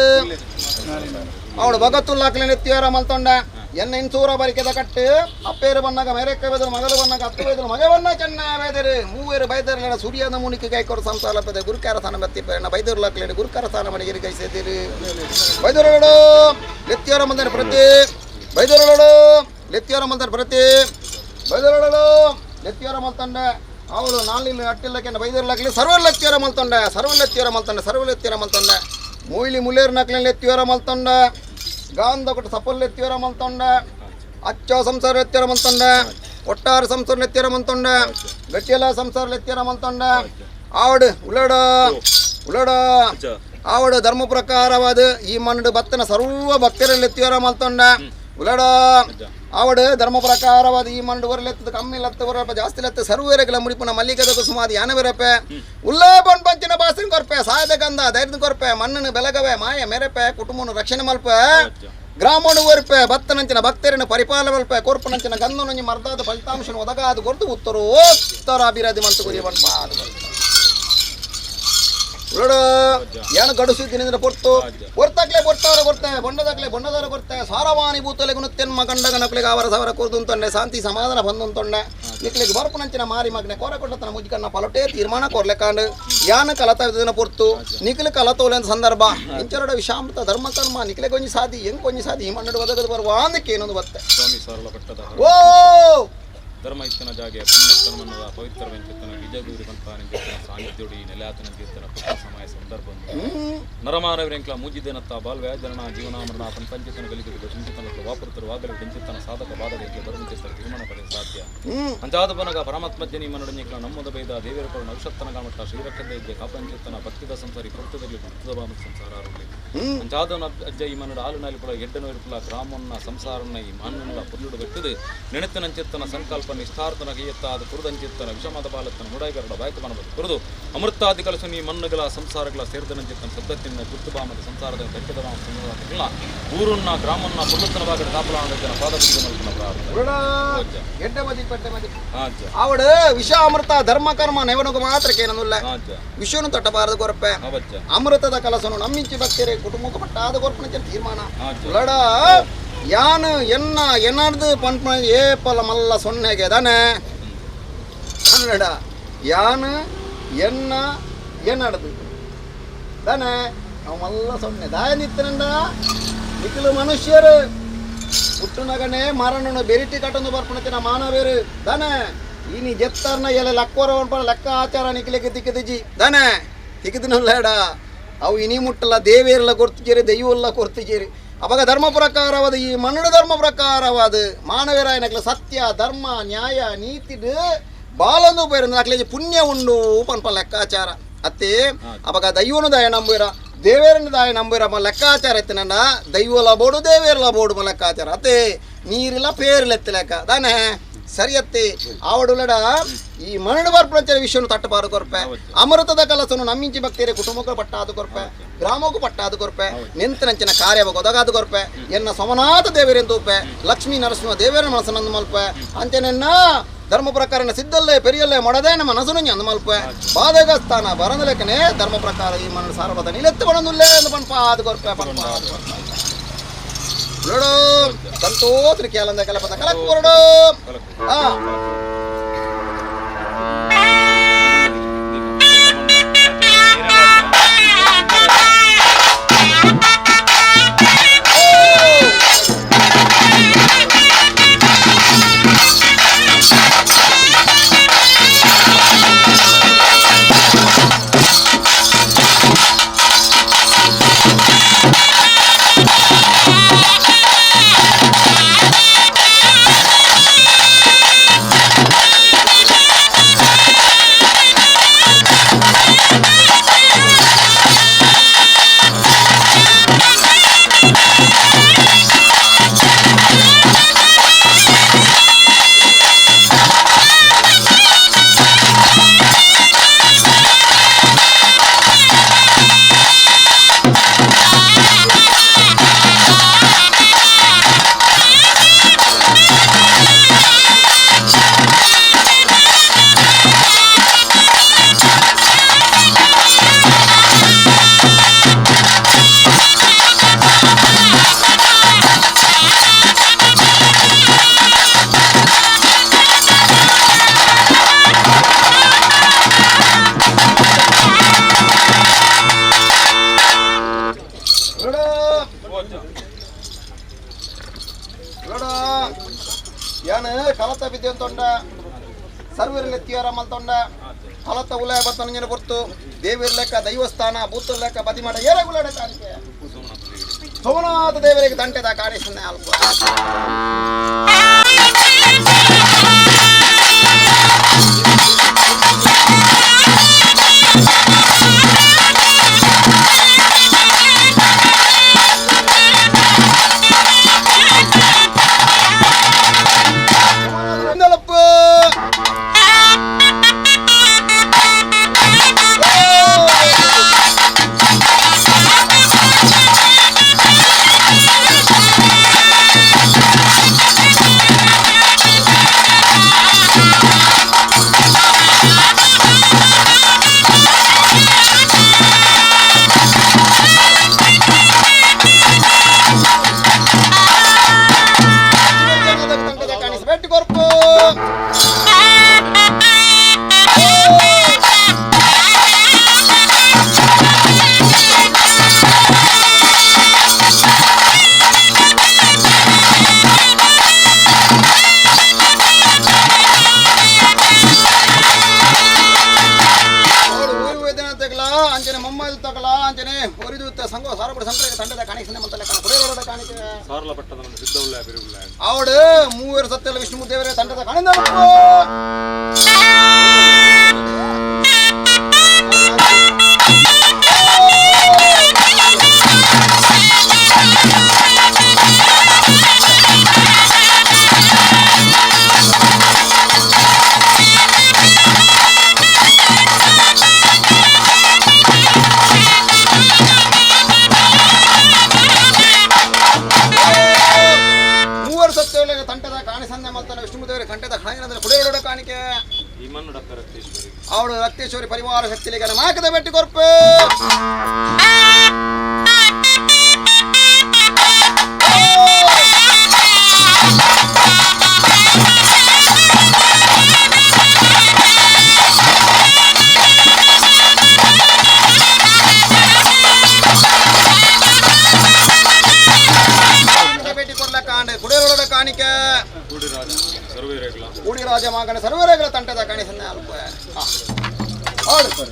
ಅವಡು ಭಗತ್ತುಲ್ಲಾಕ್ಲು ಎತ್ತಿಯರ ಮಲ್ತೊಂಡೆ ಎನ್ನ ಇನ್ಸೂರ ಬರಿಕೆದ ಕಟ್ಟು ಅಪ್ಪೇರು ಬನ್ನಾಗ ಮೇರೆಕ್ಕ ಬೇದರು ಮಗಲು ಬನ್ನಾಗ ಅತ್ತು ಬೇದರು ಮಗ ಬನ್ನ ಚೆನ್ನ ಬೇದರು ಮೂವೇರು ಬೈದರ್ಲ ಸೂರ್ಯನ ಮುನಿಕೆ ಕೈ ಕೊರ ಸಂಸಾರ ಪದ ಗುರುಕಾರ ಸ್ಥಾನ ಬತ್ತಿ ಬೈದರು ಲಾಕ್ಲೇಡು ಗುರುಕಾರ ಸ್ಥಾನ ಮನೆಗಿರಿ ಕೈ ಸೇದಿರು ಬೈದರುಗಳು ಲೆತ್ತಿಯರ ಮಂದನ ಪ್ರತಿ ಬೈದರುಗಳು ಲೆತ್ತಿಯರ ಮಂದನ ಪ್ರತಿ ಬೈದರುಗಳು ಲೆತ್ತಿಯರ ಮಲ್ತಂಡೆ ಅವಳು ನಾಲಿಲ್ಲ ಅಟ್ಟಿಲ್ಲಕ್ಕೆ ಬೈದರು ಲಾಕ್ಲಿ ಸರ್ವ ಲೆತ್ತಿಯರ ಮಲ್ತೊಂಡೆ ಸರ್ವ ಲೆತ್ತಿಯರ ಮಲ್ತೊಂಡೆ ಸರ್ವ ಲೆತ್ತಿಯರ ಮಲ್ತೊಂಡೆ ಮೂಲಿ ಮುಲೇರ್ ನಕ್ಲಿ ಲೆತ್ತಿಯರ ಮಲ್ತೊಂಡೆ ಗಾಂಧ ಕೊಟ್ಟು ಸಪಲ್ ಎತ್ತಿಯರ ಮಲ್ತೊಂಡೆ ಅಚ್ಚ ಸಂಸಾರ ಎತ್ತಿಯರ ಮಲ್ತೊಂಡೆ ಒಟ್ಟಾರೆ ಸಂಸಾರ ಎತ್ತಿಯರ ಮಲ್ತೊಂಡೆ ಗಟ್ಟಿಯಲ ಸಂಸಾರ ಎತ್ತಿಯರ ಮಲ್ತೊಂಡೆ ಆವಡು ಉಳಡ ಉಳಡ ಆವಡು ಧರ್ಮ ಪ್ರಕಾರವಾದ ಈ ಮಣ್ಣು ಭಕ್ತನ ಸರ್ವ ಭಕ್ತರಲ್ಲಿ ಎತ್ತಿಯರ ಮಲ್ತೊಂಡೆ ಉಳಡ ಆವಡು ಧರ್ಮ ಪ್ರಕಾರವಾದ ಈ ಮಣ್ಣು ಹೊರಲೆತ್ತದ ಕಮ್ಮಿ ಲತ್ತ ಹೊರಲ್ಪ ಜಾಸ್ತಿ ಲತ್ತ ಸರ್ವೇರಗಳ ಮುಡಿಪುನ ಮಲ್ಲಿಕದ ಕುಸುಮಾದ ಯಾನವಿರಪೆ ಉಲ್ಲೇ ಬಣ್ ಪಂಚಿನ ಬಾಸಿನ ಕೊರ್ಪೆ ಸಾಯದ ಗಂಧ ಧೈರ್ಯದ ಕೊರ್ಪೆ ಮಣ್ಣನ್ನು ಬೆಲಗವೆ ಮಾಯ ಮೆರೆಪೆ ಕುಟುಂಬನು ರಕ್ಷಣೆ ಮಲ್ಪೆ ಗ್ರಾಮನು ಒರ್ಪೆ ಭಕ್ತನಂಚಿನ ಭಕ್ತರನ್ನು ಪರಿಪಾಲ ಮಲ್ಪೆ ಕೊರ್ಪನಂಚಿನ ಗಂಧನೊಂಜಿ ಮರ್ದಾದ ಫಲಿತಾಂಶನ ಒದಗಾದ ಕೊರ್ದು ಉತ್ತರ ಉತ್ತರ ಅಭಿವೃದ್ಧಿ ಮಂತು ಗುರಿ ಬಣ್ಪ ಉಳಡು ಏನು ಗಡುಸು ದಿನದಿಂದ ಪೊರ್ತು ಹೊರ್ತಾಕ್ಲೆ ಕೊರ್ತಾರ ಕೊರ್ತೆ ಬೊಂಡದಾಕ್ಲೆ ಬೊಂಡದಾರ ಕೊರ್ತೆ ಸಾರವಾಣಿ ಭೂತಲೆ ಗುಣತ್ತೆನ್ಮ ಗಂಡಗನಕ್ಲೆಗೆ ಅವರ ಸವರ ಕೊರ್ದುಂತೊಂಡೆ ಶಾಂತಿ ಸಮಾಧಾನ ಬಂದುಂತೊಂಡೆ ನಿಕ್ಲೆಗೆ ಬರ್ಪುನಂಚಿನ ಮಾರಿ ಮಗ್ನೆ ಕೋರ ಕೊಟ್ಟತನ ಮುಜ್ಕನ್ನ ಪಲಟೆ ತೀರ್ಮಾನ ಕೊರ್ಲೆಕಾಂಡು ಯಾನ ಕಲತ ದಿನ ಪೊರ್ತು ನಿಖಿಲ ಕಲತೋಲೆ ಅಂತ ಸಂದರ್ಭ ಇಂಚರಡ ವಿಷಾಮೃತ ಧರ್ಮ ಕರ್ಮ ನಿಖಿಲೆ ಕೊಂಜಿ ಸಾದಿ ಹೆಂಗ್ ಕೊಂಜಿ ಸಾದಿ ಈ ಮಣ್ಣು ಒದಗದು ಬರುವ ಅಂದಕ್ಕೆ ಏನೊಂದು ಬತ್ತೆ ಸ್ವಾಮಿ ಸಾರಲ ಪಟ್ಟದ ಓ ಧರ್ಮ ಇತ್ತನ ಜಾಗೆ ಪುಣ್ಯಸ್ಥನ ಮನ್ನದ ಪವಿತ್ರ ವೆಂಚಿತ್ತನ. ಅಜ್ಜಗೂರಿ ಪನ್ಪಾನಿಂಚಿತ್ತನ ಸಾನ್ನಿಧ್ಯೋಡಿ ನೆಲೆಯಾತನಂಚಿತ್ತನ ಪುಟ್ಟ ಸಮಯ ಸಂದರ್ಭ ನರಮಾನವರೆಂಕ್ಲ ಮೂಜಿದೇನತ್ತ ಬಾಲ್ವ್ಯ ಜನನ ಜೀವನ ಮರಣ ಪಂಚಿತನ ಗಲಿಗೆ ಚಿಂಚಿತನ ವಾಪುರ್ತರು ವಾಗಲು ಡಿಂಚಿತನ ಸಾಧಕ ಬಾಧಕ ಬರುಂಚಿತರ ತೀರ್ಮಾನ ಪಡೆಯ ಸಾಧ್ಯ ಅಂಚಾದ ಬನಗ ಪರಮಾತ್ಮ ಜನಿ ಮನಡಂಜಿಕ್ಲ ನಮ್ಮದ ಬೈದ ದೇವರ ಕೊಡ ನವಶತ್ತನ ಗಾಮಟ್ಟ ಶ್ರೀರಕ್ಷದ ಇದ್ದೆ ಕಾಪಂಚಿತ್ತನ ಭಕ್ತಿದ ಸಂಸಾರಿ ಪುರ್ತದಲ್ಲಿ ಭಕ್ತದ ಬಾಮ ಸಂಸಾರ ಅಂಚಾದವನ ಅಜ್ಜ ಈ ಮನಡ ಆಲು ಪುಳ ಎಡ್ಡನ ಇರುಪುಲ ಗ್ರಾಮನ್ನ ಸಂಸಾರನ್ನ ಈ ಮಣ್ಣನ್ನ ಪುರ್ಲುಡು ಬೆಟ್ಟದು ನೆನೆತನಂಚಿತ್ತನ ಸಂಕಲ್ಪ ನಿಷ್ಠಾರ್ಥನ ಕೈಯತ್ತ ಅದು ಕುರುದಂಚಿತ್ತನ ವಿಷಮದ ಬಾಲತ್ತನ ಮುಡೈಗರಡ ಬಾಯ್ತು ಮನಬದು ಕುರುದು ಅಮೃತಾದಿ ಕಲಸು ನೀ ಮಣ್ಣುಗಳ ಸಂಸಾರಗಳ ಸೇರಿದನಂಚಿತ್ತನ ಸದ್ದತ್ತಿನ ಗುರ್ತುಬಾಮದ ಸಂಸಾರದ ಬೆಟ್ಟದ ಬಾಮ ಸಂಸಾರಗಳ ಊರನ್ನ ಗ್ರಾಮನ್ನ ಪುರ್ಲುತ್ತನ ಬಾಗಡ ಕಾಪಲಾನ ಪಾದ ಅವಡು ವಿಷ ಅಮೃತ ಧರ್ಮ ಕರ್ಮ ನೆವನುಗು ಮಾತ್ರ ಕೇನನುಲ್ಲ ವಿಷನು ತಟ್ಟಬಾರದು ಕೊರಪೆ ಅಮೃತದ ಕಲಸನು ನಮ್ಮಿಂಚಿ ಭಕ್ತರೆ ಕುಟುಂಬಕ್ಕೆ ಪಟ್ಟಾದ ಕೊರ್ಪಣ ತೀರ್ಮಾನ ಲಡ ಯಾನು ಎನ್ನ ಎನ್ನರ್ದು ಪನ್ಪನ ಏಪಲ ಮಲ್ಲ ಸೊನ್ನೆಗೆ தானே ಅನ್ನಡ ಯಾನು ಎನ್ನ ಎನ್ನಡದು தானே ಅವ ಮಲ್ಲ ಸೊನ್ನೆ ದಾಯ ನಿತ್ತನಂಡ ನಿಖಲು ಮನುಷ್ಯರು ಹುಟ್ಟುನಗನೆ ಮರಣನು ಬೆರಿಟಿ ಕಟ್ಟೊಂದು ಬರ್ಪಣತಿನ ಮಾನವೇರು தானே ಇನಿ ಜೆತ್ತರ್ನ ಎಲೆ ಲಕ್ವರ ಲೆಕ್ಕ ಆಚಾರ ನಿಖಲಿಗೆ ತಿಕ್ಕದಿಜಿ தானே ತಿಕ್ಕದಿನಲ್ಲೇಡ ಅವು ಇನಿ ಮುಟ್ಟಲ್ಲ ದೇವೇರೆಲ್ಲ ಕೊರ್ತಿಜೇರಿ ದೈವಲ್ಲ ಕೊರ್ತಿಜೇರಿ ಅವಾಗ ಧರ್ಮ ಪ್ರಕಾರವಾದ ಈ ಮನ್ನಡ ಧರ್ಮ ಪ್ರಕಾರವಾದ ಮಾನವರಾಯನಕ್ಲ ಸತ್ಯ ಧರ್ಮ ನ್ಯಾಯ ನೀತಿಡು ಬಾಲೊಂದು ಪೈರಂದ್ರೆ ಅಕ್ಲೇಜಿ ಪುಣ್ಯ ಉಂಡು ಪನ್ಪ ಲೆಕ್ಕಾಚಾರ ಅತ್ತೆ ಅವಾಗ ದೈವನು ದಾಯ ನಂಬುರ ದೇವೇರನ ದಾಯ ನಂಬುರ ಲೆಕ್ಕಾಚಾರ ಎತ್ತಿನಂಡ ದೈವಲ ಬೋಡು ದೇವೇರಲ ಬೋಡು ಲೆಕ್ಕಾಚಾರ ಅತ್ತೆ ನೀರಿಲ್ಲ ಪೇರಿಲ್ಲ ಎತ್ತ ಲೆಕ್ಕ ತಾನೇ ಸರಿಯತ್ತೆ ಆವಡುಲಡ ಈ ಮರಣ ಬರ್ಪಂಚರ ವಿಷಯನು ತಟ್ಟಬಾರು ಕೊರ್ಪೆ ಅಮೃತದ ಕಲಸನು ನಮ್ಮಿಂಚಿ ಭಕ್ತಿಯರೆ ಕುಟುಂಬಕ್ಕೂ ಪಟ್ಟಾದು ಕೊರ್ಪೆ ಗ್ರಾಮಕ್ಕೂ ಪಟ್ಟಾದು ಕೊರ್ಪೆ ನಿಂತನಂಚಿನ ಕಾರ್ಯ ಒದಗಾದು ಕೊರ್ಪೆ ಎನ್ನ ಸೋಮನಾಥ ದೇವರೆಂತೂಪೆ ಲಕ್ಷ್ಮೀ ನರಸಿಂಹ ದೇವರ ಮನಸ್ಸನ್ನು ಮಲ್ಪೆ ಅಂಚನೆನ್ನ ಧರ್ಮ ಪ್ರಕಾರನ ಸಿದ್ದಲ್ಲೇ ಪೆರಿಯಲ್ಲೇ ಮೊಡದೆ ನಮ್ಮ ಮನಸ್ಸನ್ನು ಅಂದ ಮಲ್ಪೆ ಬಾಧಕ ಸ್ಥಾನ ಬರಂದಲೆಕ್ಕನೆ ಧರ್ಮ ಪ್ರಕಾರ ಈ ಮನ ಸಾರ್ವತ ನಿಲೆತ್ತು ಬಣದುಲ್ಲೇ ಎಂದು ಪನ್ಪ ಅದು ಕೊರ್ಪೆ ಪನ್ಪ ಅದು ಕೊರ್ಪೆ ನೋಡು ಸಂತೋಷ ಕೇಳಂದ ಕಲಪದ ಕಲಕ್ ಕೊರಡು ಆ ಕಲತ ಬಿದ್ದೆ ಸರ್ವೀರ್ ಎತ್ತಿಯಾರ ಮಲ್ತೊಂಡ ಕಲತ ಉಲಯ ಬತ್ತನ ಕೊರ್ತು ದೇವಿರ್ ಲೆಕ್ಕ ದೈವಸ್ಥಾನ ಭೂತ ಲೆಕ್ಕ ಬದಿಮಾಡ ಏರ ಗುಲಾಡ ಕಾಣಿಕೆ ಸೋಮನಾಥ ದೇವರಿಗೆ ದಂಟೆದ ಕಾಣಿಸನ್ನೇ ಅಲ್ಪ ಅಂಚನೆ ಮೊಮ್ಮೈದುತ್ತಕಲ ಅಂಚನೆ ಒರಿದುತ್ತ ಸಂಘ ಸಾರಪುಡ ಸಂಕ್ರಗ ತಂಡದ ಕಾಣಿಕೆ ಸಂದೆ ಮಂತಲೆ ಕಾಣ ಕುಡೇರೋಡ ಕಾಣಿಕೆ ಸಾರಲ ಪಟ್ಟದ ಮಣ್ಣು ಸಿದ್ಧವುಳ್ಳ ಬಿರುವುಳ್ಳ ಅವಡು ಮೂವರು ಸತ್ಯಲ ವಿಷ್ಣು ದೇವರೇ ತಂಡದ ಕಾಣಿಂದ ಮೂವರು ಸತ್ಯವುಳ್ಳ ತಂಡದ ಕಾಣಿ ಸಂದೆ ಮಲ್ತಾನೆ ವಿಷ್ಣು ದೇವರೇ ಕಂಠದ ಕಾಣಿಂದ ಕುಡೇರೋಡ ಕಾಣಿಕೆ ಈ ಮಣ್ಣು ಡಾಕ್ಟರ್ ರಕ್ತೇಶ್ವರಿ ಅವಳು ರಕ್ತೇಶ್ವರಿ ಪರಿವಾರ ಶಕ್ತಿಲಿಗೆ ಮಾಕದ ಬೆಟ್ಟಿ ಕೊರ್ಪು ಭೇಟಿ ಕೊರ್ಲಕ್ಕ ಆಂಡೆ ಕುಡೇರೋಡ ಕಾಣಿಕೆ ಕೂಡಿರಾಜ ಸರ್ವೇರೇಗಳ ಕೂಡಿರಾಜ ಮಾಗಣ ಸರ್ವರೇಗಳ ತಂಟದ ಕಾಣಿ ಸನ್ನೆ ಅಲ್ಪ ಹೌದು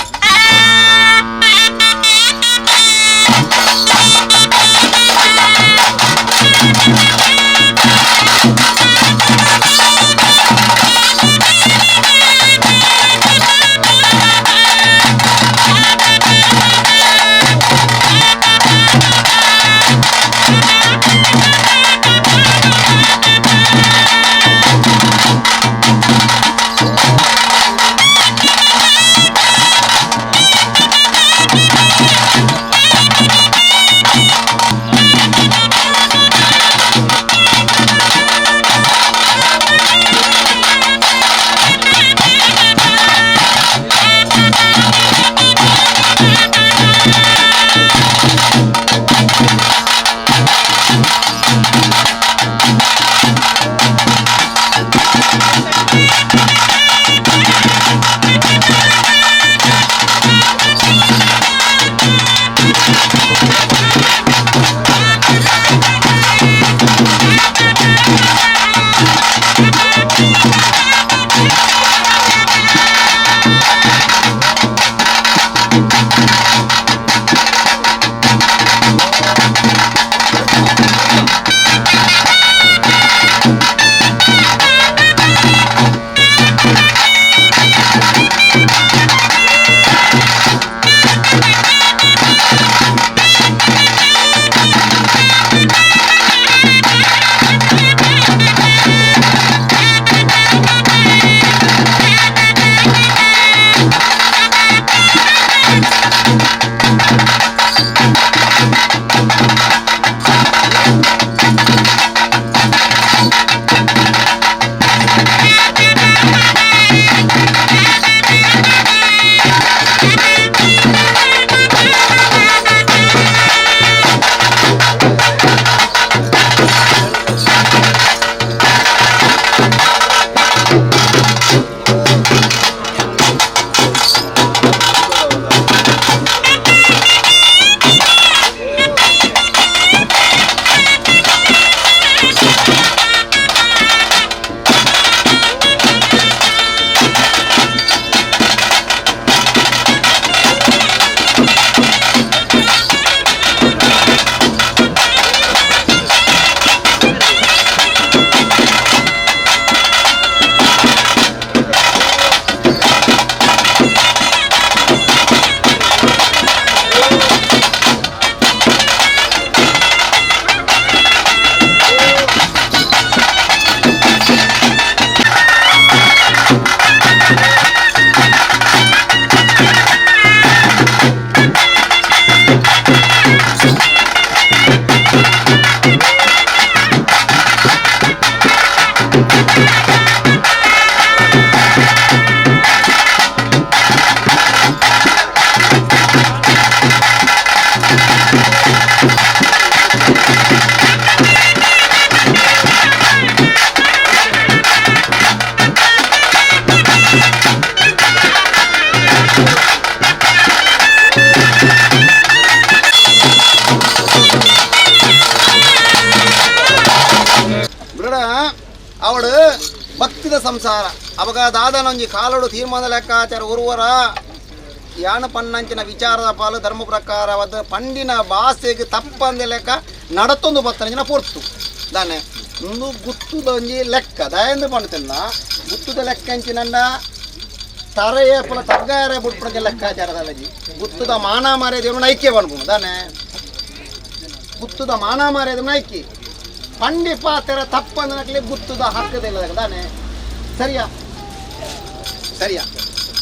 ಅವಳು ಭಕ್ತಿದ ಸಂಸಾರ ಅವಾಗ ದಾದನೊಂಜಿ ಕಾಲೋಡು ತೀರ್ಮಾನ ಲೆಕ್ಕಾಚಾರ ಉರುವರ ಯಾನ ಪನ್ನಂಚಿನ ವಿಚಾರದ ಪಾಲು ಧರ್ಮ ಪ್ರಕಾರವಾದ ಪಂಡಿನ ಭಾಷೆಗೆ ತಪ್ಪಂದೆ ಲೆಕ್ಕ ನಡತೊಂದು ಬತ್ತನಂಚಿನ ಪೊರ್ತು ದಾನೆ ಒಂದು ಗುತ್ತುದ ಒಂಜಿ ಲೆಕ್ಕ ದಯಂದು ಪಂಡ್ತಿಲ್ಲ ಗುತ್ತುದ ಲೆಕ್ಕ ಅಂಚಿನಂಡ ತರೆಯ ಪುಲ ತಗ್ಗಾರ ಬುಡ್ಪುನಂಚ ಲೆಕ್ಕಾಚಾರದಲ್ಲಜಿ ಗುತ್ತುದ ಮಾನ ಮಾರ್ಯ ಐಕ್ಯ ಪನ್ಪುನು ದಾನೆ ಗುತ್ತುದ ಮಾನ ಮಾರ್ಯದ ಐಕ್ಯ ಪಂಡಿ ಪಾತೆರ ತಪ್ಪಂದನಕ್ಲೆ ಗುತ್ತುದ ಹಕ್ಕದಿಲ್ಲ ದಾನೆ ಸರಿಯಾ ಸರಿಯಾ?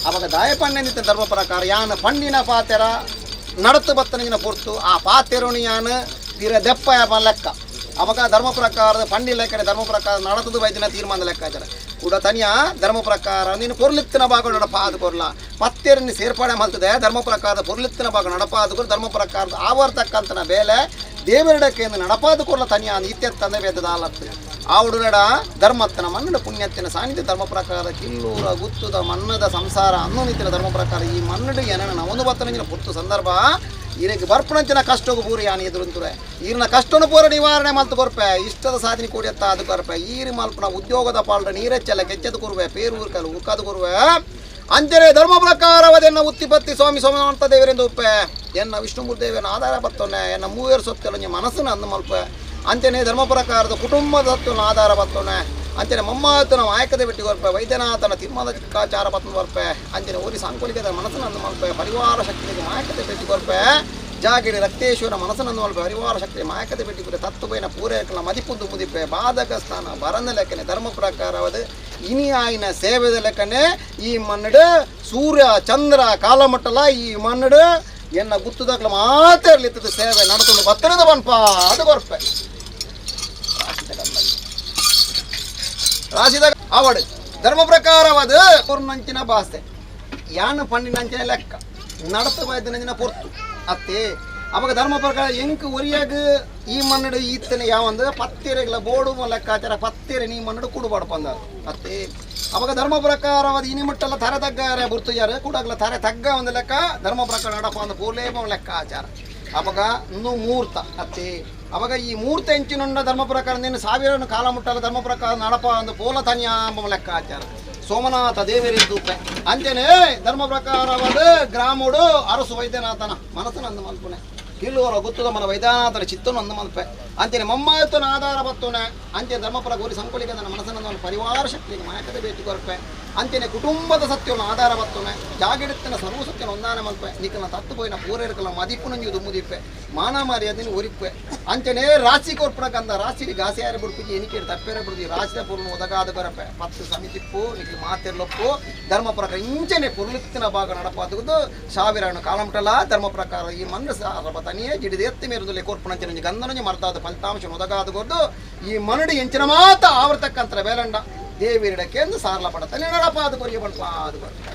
ಅವಾಗ ದಾಯ ಪಣ್ಣೆಂದಿತ್ತ ಧರ್ಮ ಪ್ರಕಾರ ಯಾನ ಪಂಡಿನ ಪಾತೆರ ನಡತು ಬತ್ತನಿನ ಪೊರ್ತು ಆ ಪಾತೆರೋನು ಯಾನ ತೀರ ದೆಪ್ಪ ಯಾಪ ಲೆಕ್ಕ. ಅವಾಗ ಧರ್ಮ ಪ್ರಕಾರದ ಪಂಡಿ ಲೆಕ್ಕನೆ ಧರ್ಮ ಪ್ರಕಾರ ನಡತದು ವೈದ್ಯನ ತೀರ್ಮಾನ ಲೆಕ್ಕಾಚಾರ ಕೂಡ ತನಿಯ ಧರ್ಮ ಪ್ರಕಾರ ನೀನು ಪೊರ್ಲಿತ್ತಿನ ಭಾಗ ನಡಪ ಅದು ಕೊರ್ಲ ಪತ್ತೇರನ್ನು ಸೇರ್ಪಡೆ ಮಲ್ತದೆ ಧರ್ಮ ಪ್ರಕಾರದ ಪೊರ್ಲಿತ್ತಿನ ಭಾಗ ನಡಪ ಅದು ಧರ್ಮ ಪ್ರಕಾರದ ಆವರ್ತಕ್ಕಂತನ ಬೇಲೆ ದೇವರಡಕ್ಕೆ ನಡಪಾದು ಕೊರ್ಲ ತನಿಯ ಇತ್ಯತ್ತಂದೆ ವೇದದ ಆಲತ್ತು ಆವುಡುನಡ ಧರ್ಮತ್ತನ ಮನ್ನಡ ಪುಣ್ಯತ್ತಿನ ಸಾನ್ನಿಧ್ಯ ಧರ್ಮ ಪ್ರಕಾರ ಕಿಲ್ಲೂರ ಗುತ್ತುದ ಮನ್ನದ ಸಂಸಾರ ಅನ್ನು ನಿತ್ತಿನ ಧರ್ಮ ಪ್ರಕಾರ ಈ ಮನ್ನಡು ಏನನ ಒಂದು ಬತ್ತನಂಜಿನ ಪುರ್ತು ಸಂದರ್ಭ ಈರಿಗೆ ಬರ್ಪಣಂಚಿನ ಕಷ್ಟಗೂ ಪೂರಿ ಯಾನಿ ಎದುರುಂತುರೆ ಈರಿನ ಕಷ್ಟನು ಪೂರ ನಿವಾರಣೆ ಮಲ್ತು ಕೊರ್ಪೆ ಇಷ್ಟದ ಸಾಧನೆ ಕೂಡಿಯತ್ತ ಅದು ಕೊರ್ಪೆ ಈರಿ ಮಲ್ಪನ ಉದ್ಯೋಗದ ಪಾಲ್ಡ ನೀರೆಚ್ಚಲ ಕೆಚ್ಚದ ಕುರುವೆ ಪೇರು ಊರ್ಕಲು ಉರ್ಕಾದು ಕುರುವೆ ಅಂಚನೆ ಧರ್ಮ ಪ್ರಕಾರವದೆನ್ನ ಉತ್ತಿಪತ್ತಿ ಸ್ವಾಮಿ ಸೋಮನಾಥ ದೇವರೆಂದು ಉಪ್ಪೆ ಎನ್ನ ವಿಷ್ಣುಮೂರ್ತಿ ದೇವನ ಆಧಾರ ಬತ್ತೊನ್ನೆ ಎನ್ನ ಮೂವೇರು ಸೊತ್ತೆಲ್ಲ ಮನಸ್ಸನ್ನು ಅಂದ ಮಲ್ಪೆ ಅಂಚನೆ ಧರ್ಮ ಪ್ರಕಾರದ ಕುಟುಂಬದ ಸತ್ವನ ಆಧಾರ ಬತ್ತೊನ್ನೆ ಅಂಚನೆ ಮಮ್ಮಾತನ ಮಾಯಕದ ಬೆಟ್ಟಿ ಕೊರ್ಪೆ ವೈದ್ಯನಾಥನ ತಿಮ್ಮದ ಚಿಕ್ಕಾಚಾರ ಬತ್ತನ ಬರ್ಪೆ ಅಂಚನೆ ಊರಿ ಸಾಂಕುಲಿಕದ ಮನಸ್ಸನ್ನು ಅಂದ ಮಲ್ಪೆ ಪರಿವಾರ ಶಕ್ತಿಗೆ ಮಾಯಕದ ಬೆಟ್ಟಿ ಕೊರ್ಪೆ ಜಾಗಿಡಿ ರಕ್ತೇಶ್ವರ ಮನಸ್ಸನ್ನು ಮಲ್ಪೆ ಪರಿವಾರ ಶಕ್ತಿ ಮಾಯಕದ ಬೆಟ್ಟಿ ಕೊರೆ ತತ್ವೈನ ಪೂರೈಕಲ ಮದಿಪುದ್ದು ಮುದಿಪೆ ಬಾಧಕ ಸ್ಥಾನ ಬರನ ಲೆಕ್ಕನೆ ಧರ್ಮ ಪ್ರಕಾರವಾದ ಇನಿ ಆಯಿನ ಸೇವೆದ ಲೆಕ್ಕನೆ ಈ ಮನ್ನಡು ಸೂರ್ಯ ಚಂದ್ರ ಕಾಲಮಟ್ಟಲ ಈ ಮನ್ನಡು ಎನ್ನ ಗುತ್ತುದಾಕ್ಲ ಮಾತಾಡ್ಲಿತ್ತದ ಸೇವೆ ನಡತೊಂದು ಬತ್ತನದ ಬನ್ಪ ಅದು ಕೊರ್ಪೆ ರಾಶಿದ ಆವಡು ಧರ್ಮ ಪ್ರಕಾರವಾದ ಪೂರ್ಣಂಚಿನ ಭಾಷೆ ಯಾನು ಪಂಡಿನಂಚಿನ ಲೆಕ್ಕ ನಡತ ಬಾಯ್ದನಂಚಿನ ಪೊರ್ತು ಅತ್ತೆ. ಅವಾಗ ಧರ್ಮ ಪ್ರಕಾರ ಎಂಕ್ ಒರಿಯಾಗ ಈ ಮನ್ನಡು ಈತ್ತನೆ ಯಾವಂದ್ರೆ ಪತ್ತೆರೆಗಳ ಬೋಡು ಲೆಕ್ಕಾಚಾರ ಪತ್ತೆರೆ ನೀ ಮನ್ನಡು ಕೂಡುಬಾಡು ಪಂದ ಅತ್ತೆ. ಅವಾಗ ಧರ್ಮ ಪ್ರಕಾರವಾದ ಇನಿ ಮುಟ್ಟಲ್ಲ ತರೆ ತಗ್ಗಾರೆ ಬುರ್ತುಜಾರೆ ಕೂಡಾಗ್ಲ ತರೆ ತಗ್ಗ ಒಂದು ಲೆಕ್ಕ ಧರ್ಮ ಪ್ರಕಾರ ನಡಪ ಒಂದು ಪೂರ್ಲೇ ಲೆಕ್ಕಾಚಾರ. ಅವಾಗ ಇನ್ನು ಮೂರ್ತ ಅತ್ತೆ. ಅವಾಗ ಈ ಮೂರ್ತ ಎಂಚಿನುಂಡ ಧರ್ಮ ಪ್ರಕಾರ ನೀನು ಸಾವಿರ ಕಾಲ ಮುಟ್ಟಲ್ಲ ಧರ್ಮ ಪ್ರಕಾರ ನಡಪ ಒಂದು ಪೋಲ ತನಿಯಾಂಬ ಲೆಕ್ಕಾಚಾರ ಸೋಮನಾಥ ದೇವರಿದ್ದು ಅಂಚನೆ ಧರ್ಮ ಪ್ರಕಾರವಾದ ಗ್ರಾಮೋಡು ಅರಸು ವೈದ್ಯನಾಥನ ಮನಸ್ಸನ್ನು ಅಂದ ಮಲ್ಪುನೆ ಕಿಲ್ಲುವರ ಗೊತ್ತದ ಮನ ವೈದ್ಯನಾಥನ ಚಿತ್ತನು ಅಂದ ಮಲ್ಪೆ ಅಂಚನೆ ಮಮ್ಮಾಯತನ ಆಧಾರ ಬತ್ತುನೆ ಅಂಚೆ ಧರ್ಮಪರ ಗೋರಿ ಸಂಕುಲಿಕದನ ಮನಸ್ಸನ್ನು ಪರಿವಾರ ಶಕ್ತಿಗೆ ಮಾಯಕದ ಭೇಟಿ ಕೊರ್ಪೆ ಅಂಚನೆ ಕುಟುಂಬದ ಸತ್ಯವನ್ನು ಆಧಾರ ಬತ್ತುನೆ ಜಾಗಿಡುತ್ತನ ಸರ್ವ ಸತ್ಯನ ಒಂದಾನೆ ಮಲ್ಪೆ ನಿಕನ ತತ್ತು ಪೋಯಿನ ಪೂರೈರ್ಕಲ ಮದಿಪುನಂಜು ದುಮ್ಮುದಿಪ್ಪೆ ಮಾನ ಮರ್ಯಾದಿನ ಒರಿಪ್ಪೆ ಅಂಚನೆ ರಾಶಿ ಕೊರ್ಪುಣಕಂದ ರಾಶಿ ಗಾಸಿಯಾರ ಬಿಡ್ಪಿಗೆ ಎನಿಕೆ ತಪ್ಪೇರ ಬಿಡ್ದು ರಾಶಿದ ಪೂರ್ಣ ಒದಗಾದ ಕೊರಪೆ ಪತ್ತು ಸಮಿತಿಪ್ಪು ನಿಖಿ ಮಾತಿರ್ಲೊಪ್ಪು ಧರ್ಮ ಪ್ರಕಾರ ಇಂಚನೆ ಪುರ್ಲಿತ್ತಿನ ಭಾಗ ನಡಪಾದುದು ಸಾವಿರ ಕಾಲಮಟಲ ಧರ್ಮ ಪ್ರಕಾರ ಈ ಮಣ್ಣು ಸಾರಬ ತನಿಯೇ ಜಿಡಿದ ಎತ್ತಿ ಮೇರುದಲ್ಲಿ ಕೊರ್ಪುಣಂಚನೆ ಗಂಧನಂಜಿ ಮರ್ದಾದ ಫಲಿತಾಂಶ ಒದಗಾದ ಕೊರ್ದು ಈ ಮನಡಿ ಎಂಚಿನ ಮಾತ ಆವರ್ತಕ್ಕಂತರ ಬೇಲಂಡ ದೇವಿರಡಕ್ಕೆ ಎಂದು ಸಾರ್ಲ ಪಡತನೆ ನಡಪಾದು ಕೊರಿಯ ಬಣ್ಪಾದು ಕೊರ್ಪೆ.